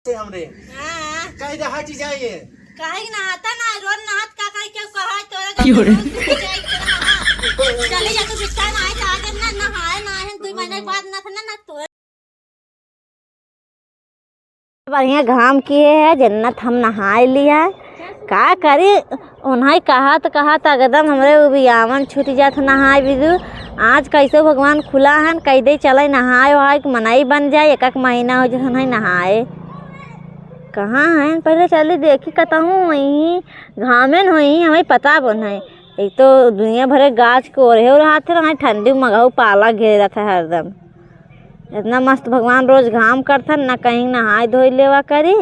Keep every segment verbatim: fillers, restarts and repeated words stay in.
से हमरे। हाँ। कह दे हट जाइए। काहे कि नहाता ना, रोज नहात का करे, केहू कहा तोरा क्यों रे? चले जा तू बिस्तर नहाए, आज ना नहाए, ना है, दो महीने बाद ना था ना, ना तो। बढ़िया घाम किहे है, जन्नत हम नहाए लिया। का करी, उन्हई कहत कहत एकदम हमरे उबियावन छूट जात नहाए बिदु। आज कैसे भगवान खुला हन, कह दे चले नहाए वहाए के मनई बन जाए, एक एक महीना हो जात उन्हई नहाए। कहाँ हैं, पहले चली देखी कतहूँ वहीं घामेन होई, हमें पता बन है। एक तो दुनिया भरे गाछ के ओढ़े रहत है, ठंडी मगहू पाला घेरत है हरदम। इतना मस्त भगवान रोज घाम करथन, ना कहीं नहाए धोए लेवा करी।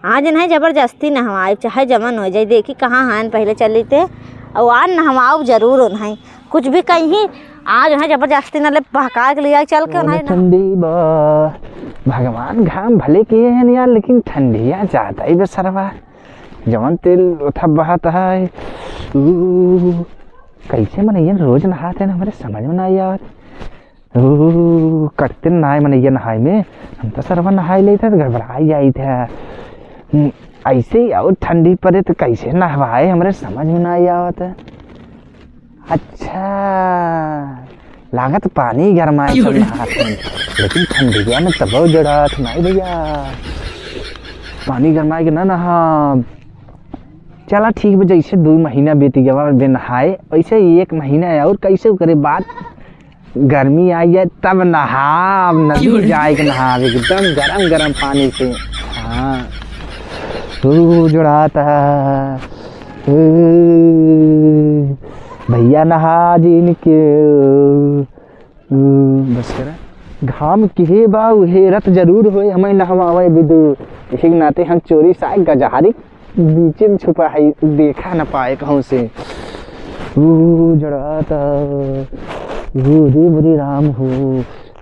आज नहीं जबरदस्ती नहवाए, चाहे जमन हो जाए, देखी कहाँ हैं पहले चली ते। और आज नहवाओ जरूर उन्हें, कुछ भी कहीं आज उन्हें जबरदस्ती न ले बहका के लिया चल के अरे उन्हें ना। ठंडी बा, भगवान घाम भले किहे हैं यार, लेकिन ठंडिया ज्यादा ही बेसरवा। जवन तेल उठा बहत है, ऊ, कैसे मनइयन रोज नहात हैं, हमरे समझ में ना आवत। ऊ, कटते नहाए मनइया नहाए में, हम तो सरवा नहाए लेते हैं, गड़बड़ाई जाइत है। हम्म, ऐसे ही और ठंडी पड़े तो कैसे नहवाए, हमरे समझ में ना आवत है। अच्छा, लागत पानी गरमाए सब नहात हैं, लेकिन ठंडिया में तबो जड़ात नहीं भैया, पानी गरमाए के ना नहा। चला ठीक बा, जैसे दो महीना बीत गवा बे नहाए, वैसे ही एक महीना है और कैसे करे बात, गर्मी आई जाए तब नहाब, नदी जाए के नहाब एकदम गरम गरम पानी से। हाँ, ऊ जड़ात है। भैया नहा जिनके, ऊ, बस करा। घाम किहे बा, उहे रत जरूर होए, हमें नहवावे बिदु। यही के नाते हम चोरी साए गजहारी बीचे में छुपा है, देखा न पाए कहूँ से। ऊ जड़ाता, ऊ रे बुरी राम हो,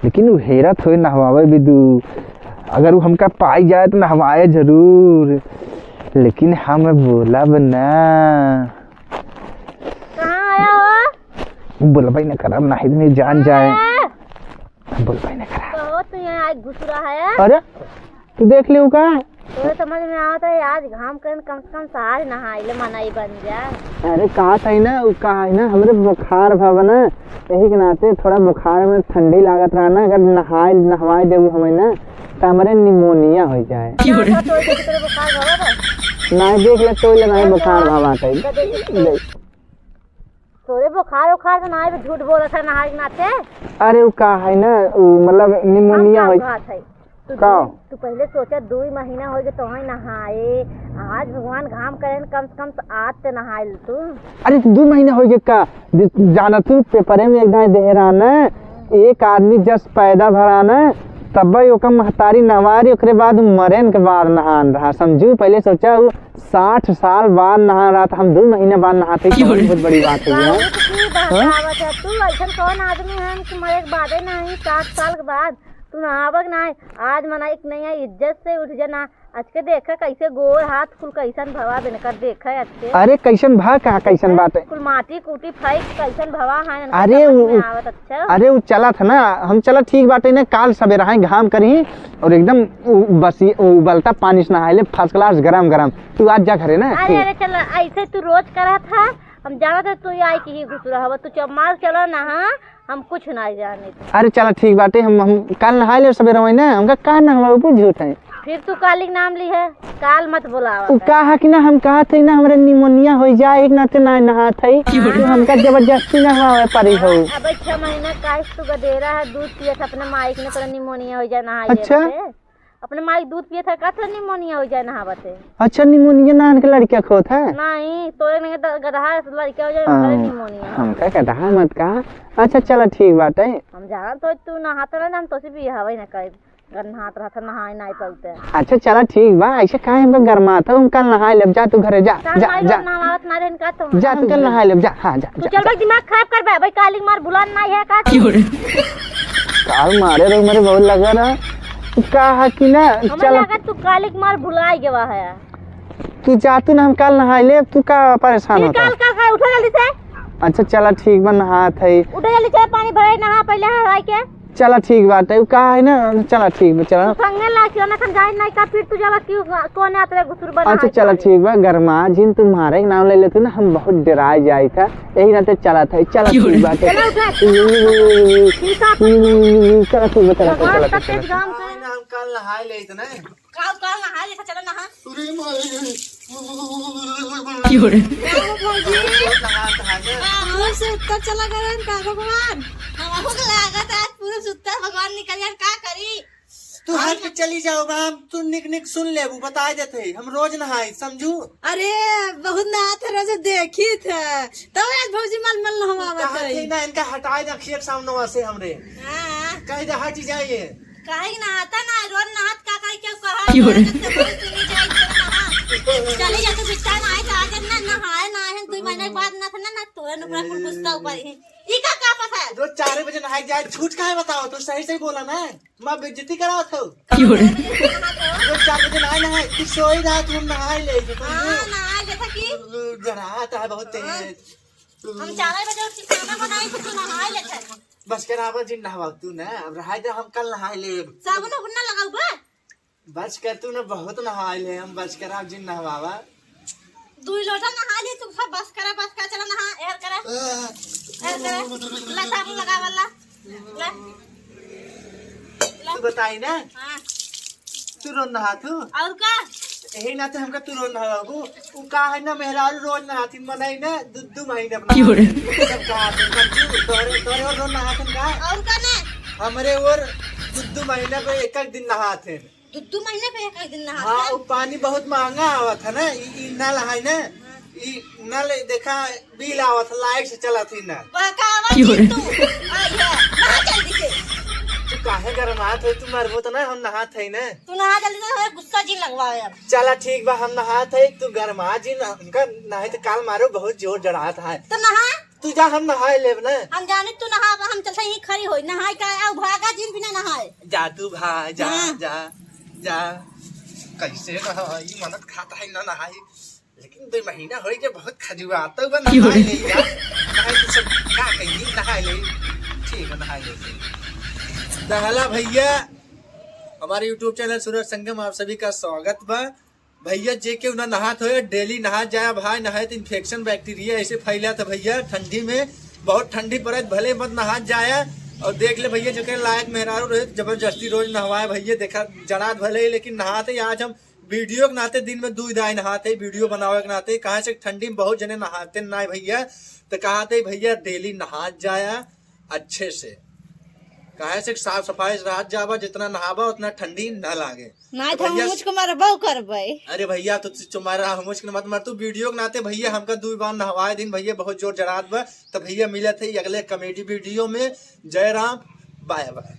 लेकिन ऊ हेरत होए नहवावे बिदु। अगर ऊ हमका पाई जाए तो नहवाए जरूर, लेकिन हम बोलब ना। कहाँ आया हो? बोलबे न करब, नाही तो नहीं जान जाए। हाँ। बोलबे न करब। कहो तो यहाँ आज घुस रहा है। अरे, तू देख लियो का? तोरे समझ में आवत है, आज घाम करन कम से कम साल नहाइले मनई बन जा। अरे, कहा था ना, उ कहा है ना, हमरे बुखार भा बना, यही के नाते थोड़ा बुखार में ठंडी लागत रहा ना, अगर नहाए, नहवाए देबू हमें ना, तो हमरे निमोनिया हो जाए। क्या बात हो गई, तोरे बुखार भवा बा? नहीं, देख ले, तोय ले नहीं बुखार भवा है। तो देख, देख। तोरे बुखार उखार तो ना आए, झूठ बोलत है नहाए के नाते। अरे, उ का है ना, उ मतलब निमोनिया हम का होई। कहत है? तू का? दू, तू पहले सोचा, दू महीना हो गए तो ही नहाए। आज भगवान घाम करे न, कम से कम तो आज ते नहाए ले तू। अरे, तू दू महीना हो गए का? दि-, जाना तू पेपरे में एक दाए देहरा ना, एक आदमी जस पैदा भरा ना, तब ओकर महतारी नवारी, ओकरे बाद मरेन के बाद नहान रहा, समझू? पहले सोचा, उ साठ साल बाद नहा रहा था, हम दो महीने बाद नहाते ही तो बहुत बड़ी बात हो गई है। बहुत की बात हाँ? आवत है। तू ऐसन कौन आदमी है कि मरे के बादे नहीं, साठ साल के बाद तू नहावक ना है? आज मना एक नया इज्जत से उठ जाना। आज के देखा कैसे गोर हाथ कुल कैसन भवा बिनकर देखा आज के। अरे कैसन भा का, कैसन बात है? कुल माटी कूटी फेंक कैसन भवा है, इनका अरे समझ उ, में आवत अच्छा। अरे उ चला था ना, हम चला ठीक बाटे ना, काल सवेरा है घाम करी और एकदम उ-, बसी-, उबलता पानी से नहाए ले, first class गरम गरम। तू आज जा घरे ना, अरे, ठीक। अरे, चल, ऐसे तू रोज करत है, हम जानत है तू आई के ही घुस रहब, तू चमार चला ना, हाँ, हम कुछ ना जाने। अरे, चला, ठीक बाटे, हम, हम काल नहाए ले सबेरे वही ना, हमका का नहवाबू झूठ है। फिर तू काली के नाम ली है, काल मत बोलावा उ कर। कहा कि ना, हम कहा थे ना, हमरे निमोनिया हो जाए, एक नाते ना नहात है, क्यों रे? तू हमका जबरदस्ती नहवावे पड़ी हो। अब छह महीना काहे से तू गदेरा है, दूध पियत है अपने माई के, ना तोरा निमोनिया हो जाए नहाए अच्छा। लेवे से। अपने माई दूध पिए था, का तो निमोनिया हो जाए नहावत है। अच्छा, निमोनिया नान के लड़किया खोत है? नहीं, तोरे नहीं तो गदहा लड़किया हो जाए, हाँ, करे निमोनिया। हमका गदहा मत कहा। अच्छा, चला, ठीक बात है। हम जानत हो, तू नहात रहे, हम तोसे भी हवे ना करे। अगर नहात रहत, नहाए नहीं पौते। अच्छा, चला, ठीक बा, ऐसे काहे हमका गरमात हो, हम कल नहाए लेब, जा तू घरे जा, जा, जा। नहावत ना रहन का तुम? जा, तू कल नहाए लेब, जा, हाँ, जा, तू जा, चल जा। भाई, दिमाग खराब कर बे, भाई, काली मार बुलान नहीं है का? क्यों रे? काल मारे रहो, मेरे बहुत लगा रहा। तू कहा कि ना, हमें चल। लगा तू कालिक मार भुलाई गवा है। तू जा, तू ना, हम काल नहाए ले, तू का परेशान फिर होता? काल का खाए, उठो जल्दी से। अच्छा, चला, ठीक बा, नहात है। उठो जल्दी से, पानी भरे, नहा पहले, हराई के। चला ठीक बाटे, उ का है ना, चला ठीक बा, चला। तू संगे लाइके ना खन जाई नहीं का, फिर तू जब क्यों कोने आतरे घुसुर बना अच्छा, है चला तुम्हारे। ठीक बा, गरमा जिन तुम्हारे नाम ले लेते ना, हम बहुत डराए जाई था, यही नाते चला था, चला ठीक बाटे। चला उठा। ठीक है। चला ठीक बा, चला, भगवान चला, का चला। तेज गाँव का। ना, हम कल नहाए ले इतना। काल, काल नहाए लेखा चला नहा। अरे माई। क्यों रे? का हो भौजी? नहा, नहा जा। पूरब से उत्तर चला गए का भगवान? हमहू के लागत आज पूरब से उत्तर भगवान निकल जाए, का करी? तू हट के चली जाओ बा, हम तू निक निक सुन लेबू, बताए देत है, हम रोज नहाई, समझू? अरे, बहुत नहात है, रोज देखी थे, तब आज भौजी मल मल नहवावत कहा है। थी ना, इनका हटाए दे अखिया के सामने से हमरे। हाँ। कह दे हट जाइए। काहे के नहाता ना, रोज नहात का कही के कहा, क्यों रे? चली जा तू बिट्टा नहाए, आज ना नहाए ना है, दो महीने के बाद ना था ना, ना तोरे नुकरा कुल गुस्सा ऊपर ही। ई का, का पता है? रोज चार बजे नहाए जाए, झूठ काहे बताओ, तू सही सही बोला ना। माँ बेइज्जती करावत हो। क्यों रे? रोज चार बजे नहाए, नहाए, तू सोई रहा, तू नहाए ले, तो हाँ, नहाए ले था कि? डरात है बहुत तेज। हम चार बजे उठ के खाना बनाई, तो तू नहाए ले था। बस कर, अब जिन नहावा तू ना, अब रहाए दे, हम कल नहाए ले। साबुन उबुन ना लगाऊ बा? बस कर, तू ना बहुत नहाए ले, हम बस कर, अब जिन नहवावा। दुई लोटा नहा ली तू, सब बस करा, बस करा, चला नहा, एहर करा। एहर करा। ला साबुन लगावा ला। ला। ला। तू बताई ना। हाँ। तू रोज नहा तू? और का? यही नाते हमका तू रोज नहाबू। उ का है ना, मेहरारू रोज नहाती, मनई ना दू दू महीने अपना। क्यों रे? सब कहा तू, समझू? तोरे, तोरे और रोज नहाते का? और का ना? हमरे और दू दू महीने पे एक एक दिन नहाते। दू दू महीने पे एक एक दिन नहात हाँ, है। उ पानी बहुत महंगा आवत है ना, ई, ई नल है ना, हाँ। ई नल देखा बिल आवत है, लाइट से चलत ही नल। बहकावत क्यों ही रे? तू। आई है, नहा जल्दी से। तू काहे गरमात है, तू मरबो तो ना, हम नहात है ना। तू नहा जल्दी से, हमें गुस्सा जी लगवावे अब। चला ठीक बा, हम नहात है, तू गरमा जी ना, हमका नहीं तो काल मारो, बहुत जोर जड़ात है। तो नहा। तू जा, हम नहाए लेब ना। हम जाने तू नहा, हम चलते ही खड़ी होई, नहाए का आऊ, भागा जिन बिना नहाए। जा तू भाई, जा, हाँ। जा, जा। कैसे नहाई, मनत खाता है ना नहाई, लेकिन दो महीना होई के बहुत खजुआता बा, क्यों रे? नहाए ले जा। नहाए तो सब का कही, नहाए ले। ठीक है, नहाए ले। दहला भैया, हमारे YouTube चैनल सूरज संगम आप सभी का स्वागत बा। भैया, जे केहू ना नहात होए, डेली नहात जाया भाई, नहाए तो इन्फेक्शन बैक्टीरिया ऐसे फैला था भैया। ठंडी में बहुत ठंडी पड़े, भले मत नहात जाया। और देख ले भैया, जो के लायक मेहरारू रहे तो जबरदस्ती रोज नहवाए भैया, देखा जड़ात भले ही, लेकिन नहात है। आज हम वीडियो के नाते दिन में दो दाई नहात है, वीडियो बनावे के नाते, कहाँ से ठंडी में बहुत जने नहाते ना है भैया, तो कहा थे भैया डेली नहात जाया। अच्छे से। काहे से साफ सफाई से रहत जाबा, जितना नहाबा उतना ठंडी ना लागे। ना तो तो भैया, मुझको मरबो करबे। अरे भैया, तो तू तुम्हारा हम मुझको मत मर, तू वीडियो के नाते भैया हमका दो बार नहवाए दिन भैया, बहुत जोर जरात बा। तो भैया मिलत है अगले कॉमेडी वीडियो में। जय राम, बाय बाय।